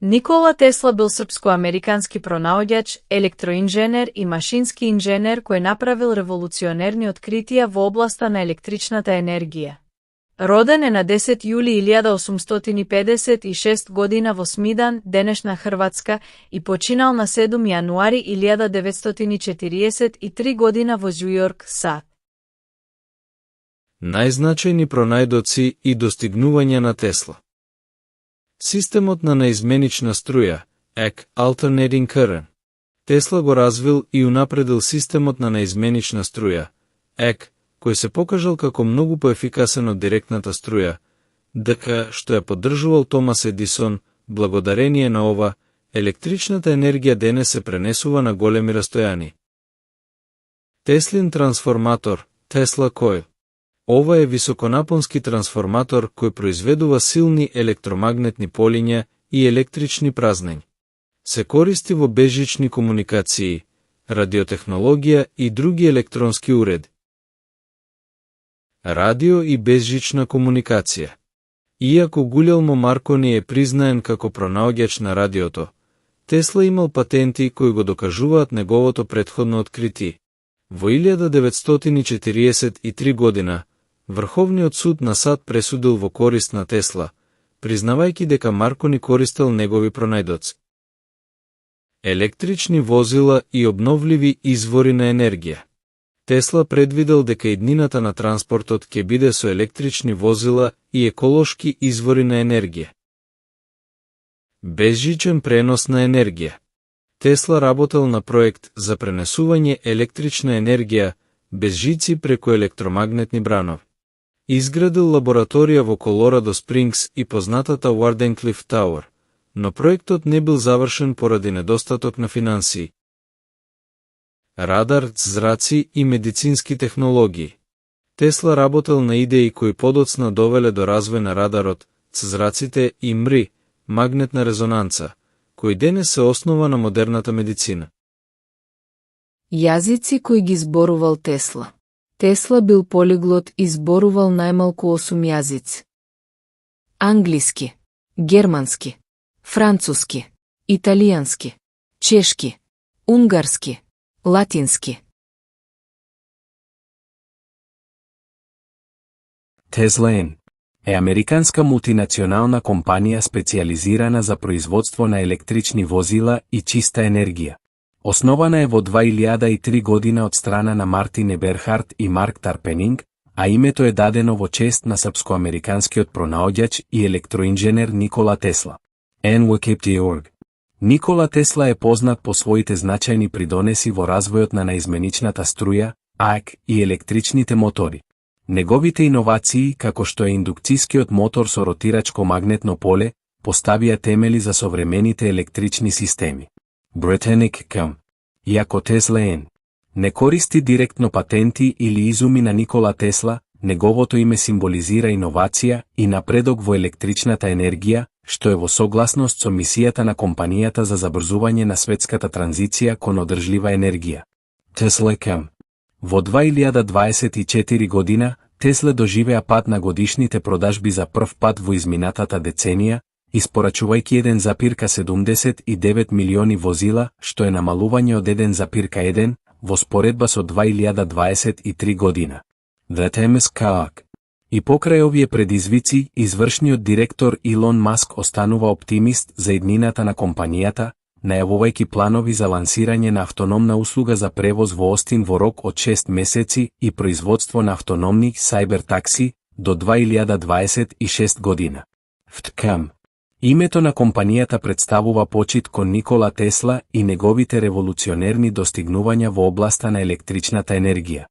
Никола Тесла бил српско-американски пронаоѓач, електроинженер и машински инженер кој направил револуционерни откритија во областа на електричната енергија. Роден е на 10 јули 1856 година во Смидан, денешна Хрватска, и починал на 7 јануари 1943 година во Њујорк, САД. Најзначајни пронајдоци и достигнувања на Тесла. Системот на наизменична струја, ек, alternating current. Тесла го развил и унапредил системот на наизменична струја, ек, кој се покажал како многу поефикасен од директната струја, ДК, што ја поддржувал Томас Едисон. Благодарение на ова, електричната енергија денес се пренесува на големи растојани. Теслин трансформатор, Тесла койл. Ова е високонапонски трансформатор кој произведува силни електромагнетни полиња и електрични празнења. Се користи во безжични комуникации, радиотехнологија и други електронски уреди. Радио и безжична комуникација. Иако Гулјелмо Маркони е признаен како пронаоѓач на радиото, Тесла имал патенти кои го докажуваат неговото претходно откритие. Во 1943 година, Врховниот суд на САД пресудил во корист на Тесла, признавајќи дека Маркони користел негови пронајдоци. Електрични возила и обновливи извори на енергија. Тесла предвидел дека иднината на транспортот ќе биде со електрични возила и еколошки извори на енергија. Безжичен пренос на енергија. Тесла работел на проект за пренесување електрична енергија без жици преку електромагнетни бранови. Изградил лабораторија во Колорадо Спрингс и познатата Wardenclyffe Tower, но проектот не бил завршен поради недостаток на финансии. Радар, зраци и медицински технологии. Тесла работел на идеи кои подоцна довеле до развој на радарот, зраците и МРИ, магнетна резонанца, кој денес се основа на модерната медицина. Јазици кои ги зборувал Тесла. Тесла бил полиглот и зборувал најмалку 8 јазици. Англиски, германски, француски, италијански, чешки, унгарски, латински. Тесла е американска мултинационална компанија специјализирана за производство на електрични возила и чиста енергија. Основана е во 2003 година од страна на Мартин Еберхард и Марк Тарпенинг, а името е дадено во чест на српско-американскиот пронаоѓач и електроинженер Никола Тесла. NWKIP.org. Никола Тесла е познат по своите значајни придонеси во развојот на наизменичната струја, АЕК и електричните мотори. Неговите иновации, како што е индукцијскиот мотор со ротирачко магнетно поле, поставија темели за современите електрични системи. Britannic Com. Иако Тесла не користи директно патенти или изуми на Никола Тесла, неговото име символизира иновација и напредок во електричната енергија, што е во согласност со мисијата на компанијата за забрзување на светската транзиција кон одржлива енергија. Тесла Com. Во 2024 година, Тесла доживеа пад на годишните продажби за прв пат во изминатата деценија, испорачувајќи 1,79 милиони возила, што е намалување од 1,1 во споредба со 2023 година. The Times Cook. И покрај овие предизвици, извршниот директор Илон Маск останува оптимист за иднината на компанијата, најавувајќи планови за лансирање на автономна услуга за превоз во Остин во рок од 6 месеци и производство на автономни сайбертакси до 2026 година. ФТКМ. Името на компанијата представува почит кон Никола Тесла и неговите револуционерни достигнувања во областа на електричната енергија.